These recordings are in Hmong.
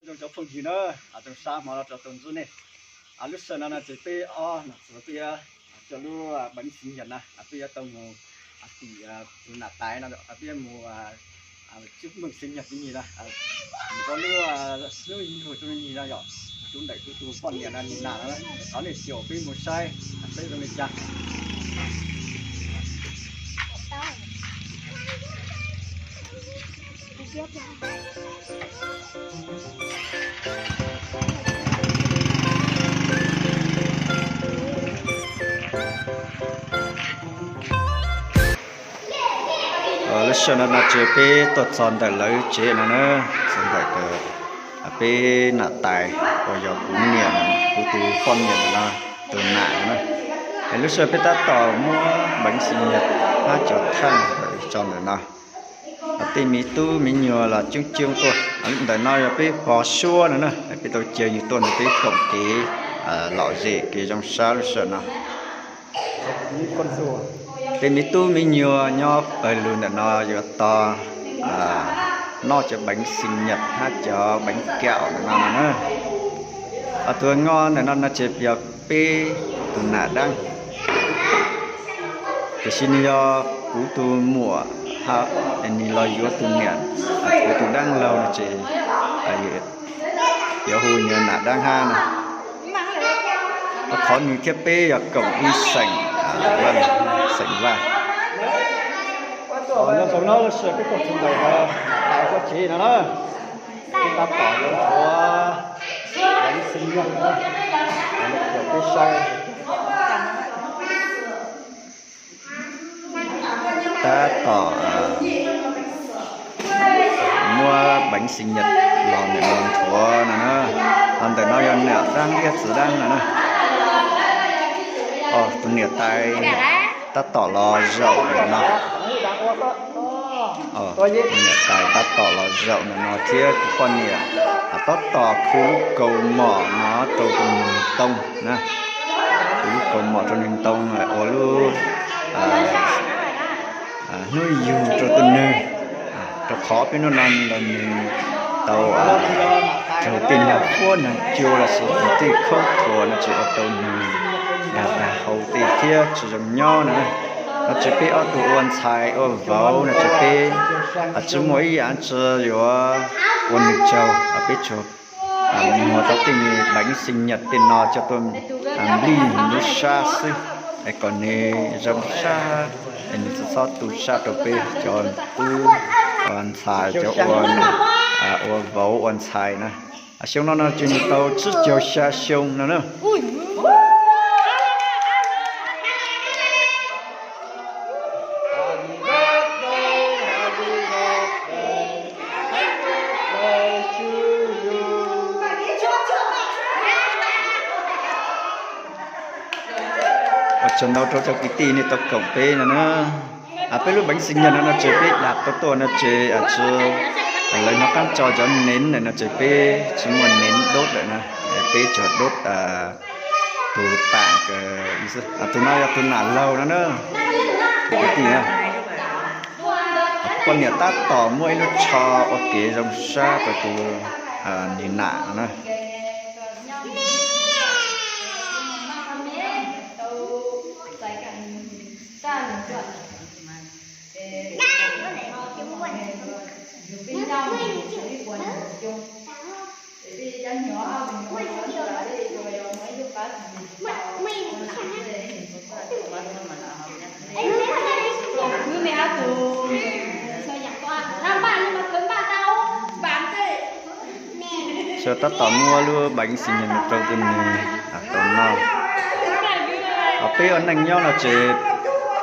Zoo cov phooj ywg na, zoo sab hmo no rau tau ntsib nej. Lub sij hawm no no ces peb ob nam txiv peb yuav coj lub peev xi nyas na, peb yuav tau mus tim tus nam tais no, peb yuav mus chúc mừng sinh nhật tus nyuag na, mus rau lub hnub yug tus nyuag no yom, rau ntawm kuv tus poj niam no nws nam no. Thov nej caum peb mus saib seb zoo li cas. Lub sij hawm no no ces peb tuaj txog ntawm lawv tsev no na, txog ntawm peb nam tais uas yog kuv niam, kuv tus poj niam no, tus nam no na. Es lub sij hawm peb tab tom muab peev xi nyas hab cov thaj tso ntawm no. Tej me tub me nyuam los coob coob tuaj. Ntawm no yog peb pog suab no na, peb tau caw nws tuaj nrog peb koom kev lom zem kev zoo sab lub sij hawm no. Tej me tub me nyuam nyob pawg lug ntawm no yuav tau noj cov peev xi nyas hab cov peev kaum ntawm no no na. Tus ngoj ntawm no no ces yog peb tus nam dlaab, tiam sis nws yog kuv tus muam, nws los yuav tus niam, kuv tus dlaab laug no ces yuav hu nws nam dlaab hab no. Qhov nws thiab peb yog koom ib xeem, xeem Vaj. Nyob zoo na, lub sij hawm peb tuaj txog ntawm tais koj tsev no na, peb tab tom yuav nthuav peev xi nyas no, peb saib. Tab tom muab peev xi nyas los ntawm no nthuav no na. Ho ntawm no yog niam dlaab thiab txiv dlaab no na. Tus niam tais tab tom los zaum ntawm no. Niam tais tab tom los zaum ntawm no thiab kuv poj niam tab tom khu lub kaus mom no rau tus niag ntoo na. Khu lub kaus mom rau niag ntoo ua lub hnub yug rau tus nws, rau qhov peb hnub no los nws tau raug tej nag fuab nag cua los sis tej khaub thuas no ces ua rau nws dag dag hau tej thiab tsis zoo nyob no. No ces peb ob tug ua ntxhais ua vauv no ces peb tsis muaj ib yam tsi yuav ua nws tsaug, peb tsuas muag tau tej peev xi nyas tej no coj tuaj nplij nws lub sab xwb, es kom nws zoo sab, es nws txhob tu sab rau peb cov tub ua ntxhais, cov ua vauv ua ntxhais na. Xyoo no no ces nws tau tsib caug xya xyoo no na. Ua tsaug ntau rau cov kwv tij nej tau koom peb no na. Peb lub peev xi nyas no no ces peb dag tuaj tuaj no ces tsis, lawv nyob qaab tso cov neev no ces peb tsis muaj neev dub lawm na, peb tsuas dub tus pam. Tus no yog tus nam laug no na, kwv tij na. Poj niam tab tom muab ib lub tsho ua kev zoo sab rau tus niag nam no na. Sawv tab tom muab lub peev xi nyas no rau tus nws tau noj. Peb ua neej nyob no ces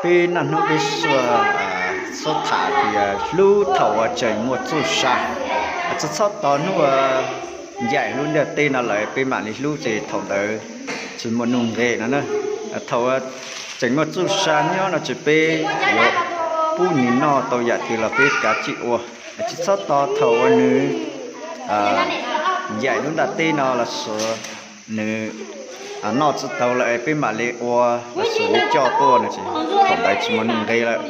peb naj hnub peb xua txhob tham tias hlub thaum uas tseem muaj txuj sa, tsis txhob tos hnub ncaim lub ntiaj teb no lawm peb mam li hlub ces thaum ntawd tsis muaj nuj nqis no na. Thaum tseem muaj txuj sa nyob no ces peb yuav pub nws noj tau yam twg los peb kav tsij ua, tsis txhob tos thaum uas nws ncaim lub ntiaj teb no los sis nws noj tsis tau lawm peb mam li ua los sis nws coj tuaj no ces thaum ntawd tsis muaj nuj nqis lawm.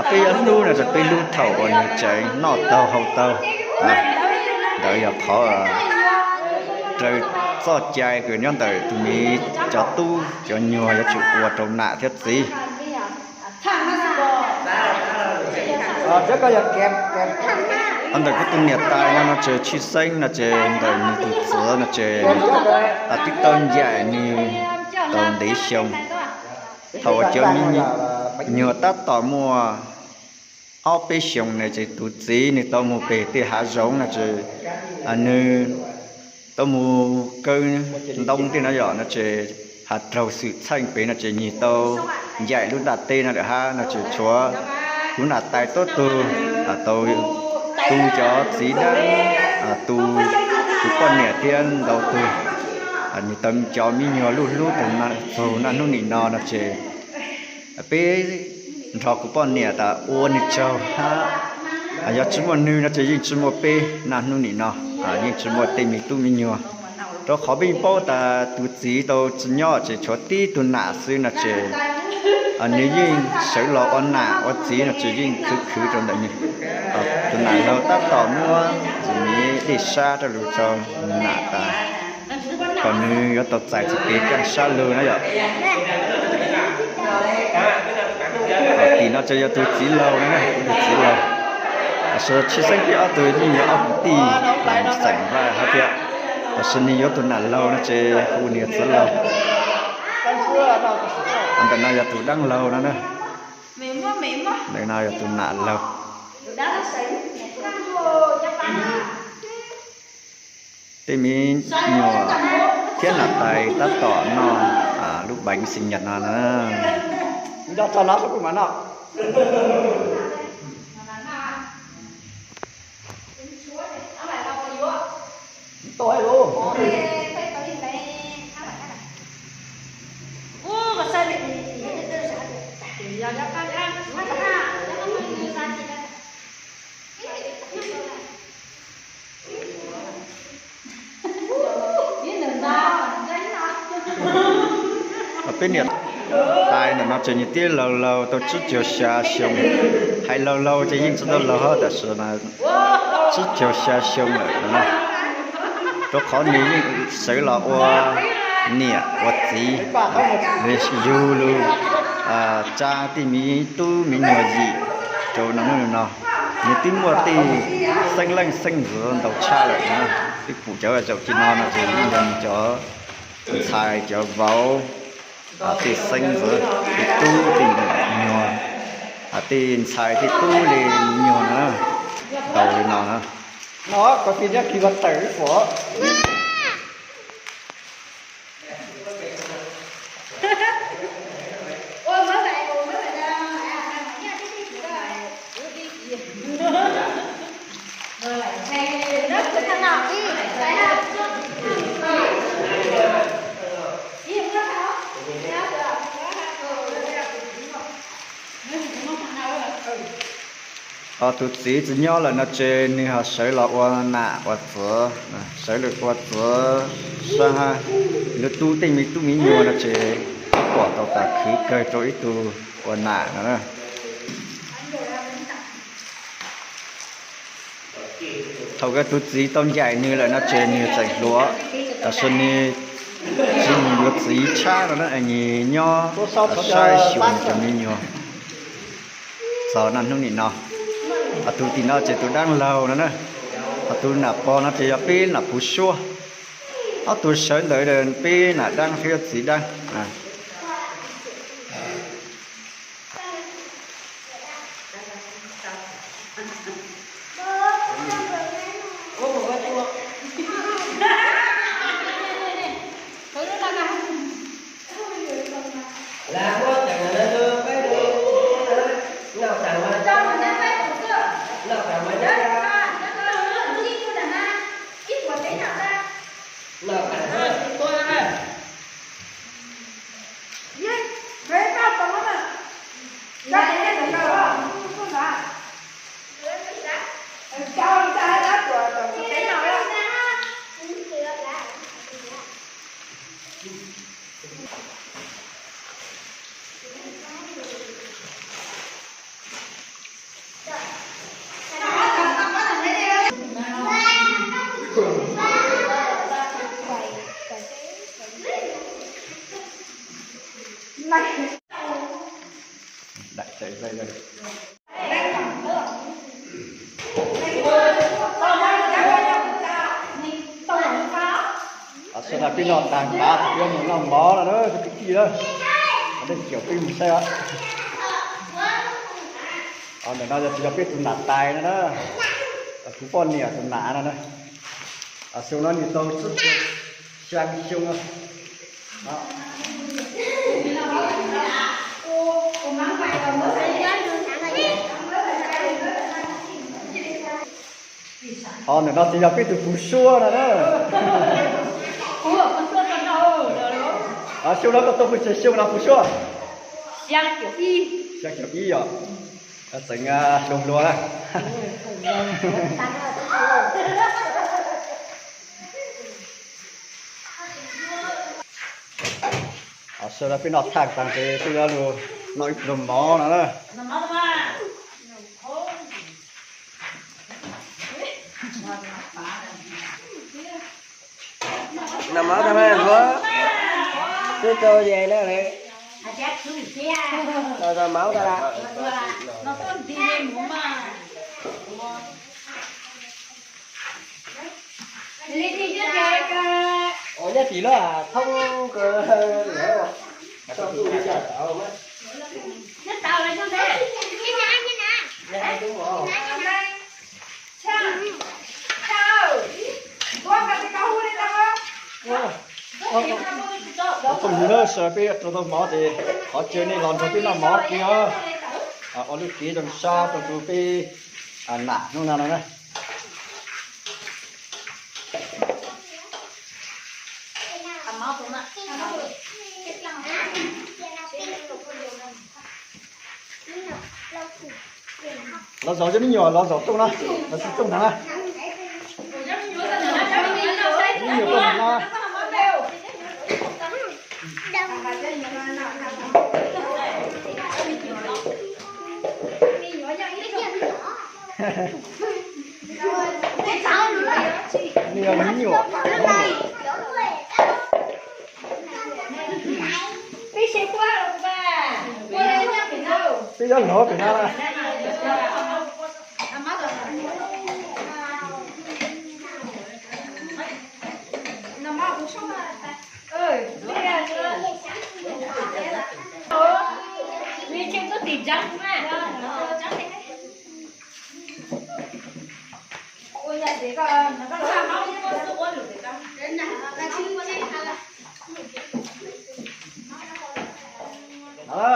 Peb yuav hlub no ces peb hlub thaum uas nws tseem noj taug haus taug. Ntawd yog qhov Raws txoj cai kws nyob ntawm tus miv cov tub cov nyuag yuav tsum ua rau nam thiab txiv. Ntawm kuv tus niam tais no no ces tshwj xeeb no ces ntawm nws tus txiv no ces twb tau ncaim nws tau ntev xyoo. Thaum uas cov me nyuam tab tom muaj ob peb xyoos na ces tus txiv nws tau mus pem tej hav zoov no ces nws tau mus kaw ntoo tej no yom no ces has raug xwm txheej pem no ces nws tau ncaim lub ntaj teb no lawm hab no ces tshuav kuv nam tais tuab tug tau tu cov txiv dawb, tu kuv poj niam thiab ntau tug, nws tau cov me nyuam luj hlub txug naj hnub nim no no ces peb nrog kuv poj niam tas ua nws tsaug hab. Yog tsi muaj nws no ces yeej tsi muaj peb naj hnub nim no, yeej tsi muaj tej me tub me nyuam. Rau qhov peb paub tas tus txiv tau tsi nyob ces tshuav tib tug nam xwb no ces nws yeej sawv los ua nam ua txiv no ces yeej khwv khwv rau ntawm nws. Tus nam laug tab tom muab tus miv dej sab rau lug rau nam tas kom nws yuav tau txais txoj kev kaj sab lug na yom. Tim no ces yog tus txiv laug na, kuv tus txiv laug. Tab sis tshwj xeeb peb ob tug yeej yog ob kwv tij xeem Vaj hab thiab, tab sis nws yuav tus nam laug no ces hu nws yog txiv laug. Ntawm no yog tus dlaab laug no na. Ntawm no yog tus nam laug. Tej me nyuam thiab nam tais tab tom noj lub bánh sinh nhật no na. Peb niam tais ntawm no ces nws twb laug laug tau tsib caug xya xyoo. Hais laug laug ces yeej tsi tau laug hab, tab sis tsib caug xya xyoo lawm no. Rau qhov nws yeej sawv los ua niam ua txiv, nws yug lug tsa tej me tub me nyuam yim rau naj hnub no. Nws twb muaj tej xeeb leej xeeb ntxwv ntau tshaj lawm no. Twb pum cov zaum kis no no ces yeej yog nws cov ntxhais cov vauv, tej xeeb ntxwv, tej tub tej nyuag, tej ntxhais tej tub li nyuag na, ntau li no na. Tus txiv tsis nyob lawm no ces nws ho sawv los ua nam ua txwv, sawv los ua txwv sab hab. Lawv tu tej me tub me nyuam no ces pom tau tas khwv kawg rau ib tug ua nam no na. Thaum kawg tus txiv tau ncaim nws lawm no ces nws tseem hluas, tab sis nws tsis mus yuav txiv tshab no na, nws nyob saib xyuas cov me nyuam txog naj hnub nim no. Ho tus tim no ces tus dlaab laug no na, ho tus nam pog no ces yog peb nam puv suab. Ob tug sawv ntawd peb nam dlaab thiab txiv dlaab. Sawv daws peb noj tag nrho, peb mus noj mov no na, kwv tij na. Dej ciam peb mus saib os. Ntawm no yog tsis yog peb tus nam tais no na, kuv poj niam tus nam no na. Xyoo no nws tau xya xyoo. Ho ntawm no ces yog peb tus puv suab no na. Xyoo no koj tau pes tsawg xyoo no puv suab? Xya caum ib yom. Txeev hluas hluas na. Sawv daws peb noj tag tag ces peb yuav los noj ib pluag mov no na. Noj mov tag mas hluas, twb tau ces na, noj mov tag lawm. Ua nyob tim lawm thoob ko. Phooj ywg na, sawv peb rau tau mov ces thov caw nej los nrog peb noj mov kiag os. Ua lub kev zoo sab rau tus peb nam hnub no no na. Los zaum cov me nyuam los zaum rooj no, los tsis rooj ntag na. Me nyuam rooj no. Nws yog me nyuam. Peb yuav lov pem no na.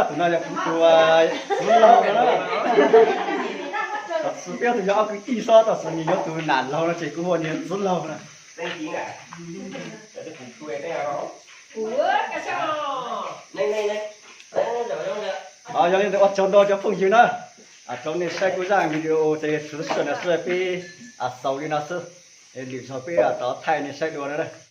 Tus no yog kuv tus txwv laug no na. Tam sim peb tus yog ob kwv tij xwb, tam sim nws yog tus nam laug no ces kuv hu nws txwv laug na. Yog li ntawd ua tsaug ntau cov phooj ywg na. Thov nej saib kuv zaj video ces tsuas xwm no xwb, peb xaus li no xwb. Lwm zaug peb rov thaij nej saib dua na.